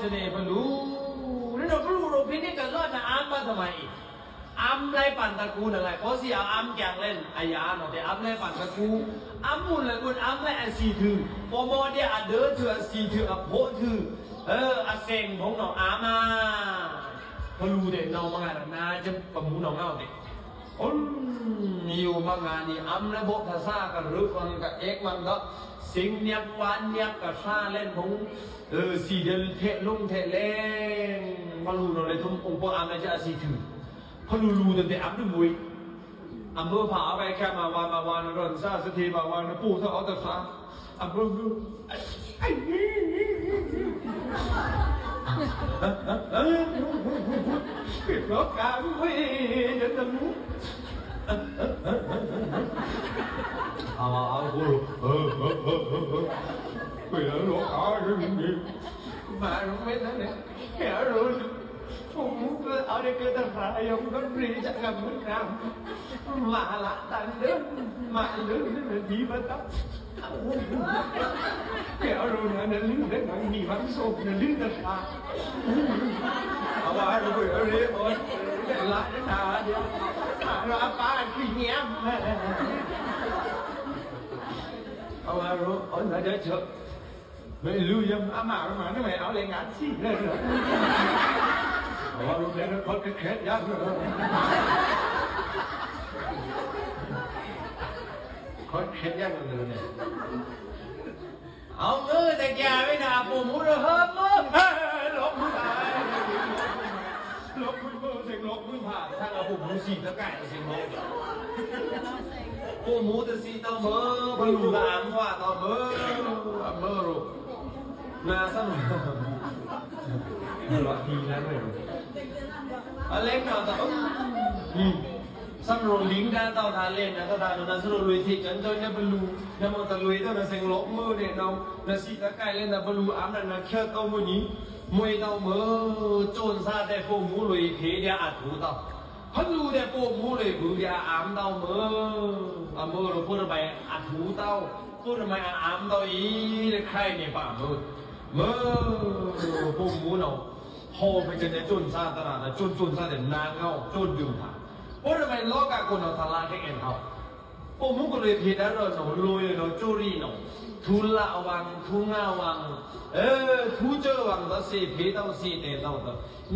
ສະເໜ່ພະລູ ນັ້ນນະ ພະລູໂລເພນີ້ກໍລອດນະ ອາມມາທຳໄມ? ອາມໄລ່ປັນຕະກູນັ້ນແຫຼະ ພໍຊິເອົາອາມແກງເຫຼັ້ນອາຍາເນາະ ແຕ່ອາມໄລ່ປັນຕະກູ ອາມໝຸນລະກຸນ ອາມໄລ່ອາຊີຖື ພໍມໍເດອາເດີຖື ອາຊີຖື ອາໂພະຖື ເອີ ອາເສັງພົງເນາະ ອາມາ ພະລູເດເນາະ ມາງານນາຈະປະມູເນາະເງາເດ ອືມ ມີຢູ່ມາງານນີ້ ອຳລະບົບພາສາກະລຶກວັງກະເອກວັງກະ ຊິງນຽບວານນຽບກະຊາເຫຼັ້ນພົງ ເອີ ສີເດນເທະລຸງເທະແລງ ມາລູໂນເລທຸມອົງໂປອາມນະຈະອາຊີຖື ພະລູລູຕັ້ງແຕ່ອຳດຶງວຸຍ ອຳເພີພາໄປແຄມາວານມາວານເລີ່ນສາສະເທມາວານນະປູທະອອຕະສາ ອຳເພີ ເປັນໂລກາເວີຍເດີນະລູກ ອາວາອາວໂກໂລ ເອີ ເອີ ເອີ ເອີ ເປັນໂລກາເວີຍ ມາໂລເວນະເນ ເອໂລ ໂອມຸກເກີດເອົາໄດ້ເກີດຕະພາຍອງດນຕີຈາກກຳເນີດນາມ ມາລະຕັນເດີ ມາເລີນະດີບະຕະ ແກເອົາໂລນະນະລືນະນັງມີວັງໂສກນະລືນະທາ ອາວາໂລເວເອເລໂອນ ເປັນລະນະທາດຽວ ອາລາປານຂີ້ເຫຍື້ອມ ອາວາໂລໂອນນະເດີເຈີ ເວລູຍຳອາມາລະມານະແມ່ເອົາແລງງານຊີເລີຍ ອາວາໂລແລງງານຄອນເຄຣດຢ່າງ ຄອນເຄຣດຢ່າງເລີຍ ເອົາມືແຕ່ແກ່ໄວ້ໜ້າປູ່ໝູເດີ ເຮີບມື ເຮີບມື ເຮີບມື ເສງຫຼົບມືຜ່ານທາງອາປູ່ໝູສີຕະກາຍເສງຫຼົບ ປູ່ໝູຕະສີຕະເມີ ເພິ່ນຫຼູຕະອາມວ່າຕະເມີ ອາເມີ ນາຊັ້ນ ລະທີນັ້ນເລີຍ ອາເລັກນະຕະ ອືມ ສຳໂລລິງດາເຕົ້າທາເລນນະ ກະທານະ ສຳໂລລຸຍທິກັນໂດຍນະບະລູ ນະມໍຕະລຸຍໂຕນະເສັງຫຼົບມືເດເນາະ ນະສີຕະກາຍເລນນະບະລູອາມນັ້ນນະເຄີດໂຕມື້ນີ້ ມວຍເຕົ້າເມີ ໂຈນຊາແຕ່ໂປໝູລຸຍເພເດອາທູເຕົ້າ ພັນລູແດ່ໂປໝູລຸຍບືດາອາມເຕົ້າເມີ ອາເມີໂລໂພດະໄມອາທູເຕົ້າ ໂພດະໄມອາອາມເຕົ້າອີ ໄດ້ໄຄເນປາເມີ ເມີ ໂປໝູເນາະ ໂພໄປເຈີນາໂຈນຊາຕະລາດນະ ໂຈນ ໂຈນຊາແຕ່ນາເງົາ ໂຈນດຶງພາ ໂພດະໄມລໍກາໂກນເອົາທາລາແຂງແອນເຮົາ ໂປໝູກໍເລີຍເພດາເນາະ ໂລຍເນາະ ໂຈລີເນາະ ທູລະວັງ ທູງາວັງ ເອີ ທູເຈີວັງ ຕະເສເພເຕົ້າເສແຕເຕົ້າ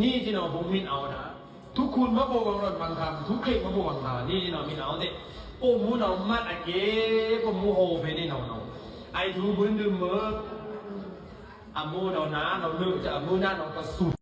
ນີ້ທີ່ເນາະ ພວກມິນເອົານະ ທຸກຄຸນມາໂບວັງລອນບັງຄຳ ທຸກເຂດມາໂບວັງຄາ ນີ້ເນາະ ມິນເອົາເຕະ ໂປໝູເນາະ ມັດອາເກ ໂປໝູໂຮເພນີ້ເນາະ ເນາະ ໄອທູບຶນດຶມເມີ ອາໂມເນາະ ນາເນາະ ເນີຈະອາໂມນາເນາະ ກະສຸດ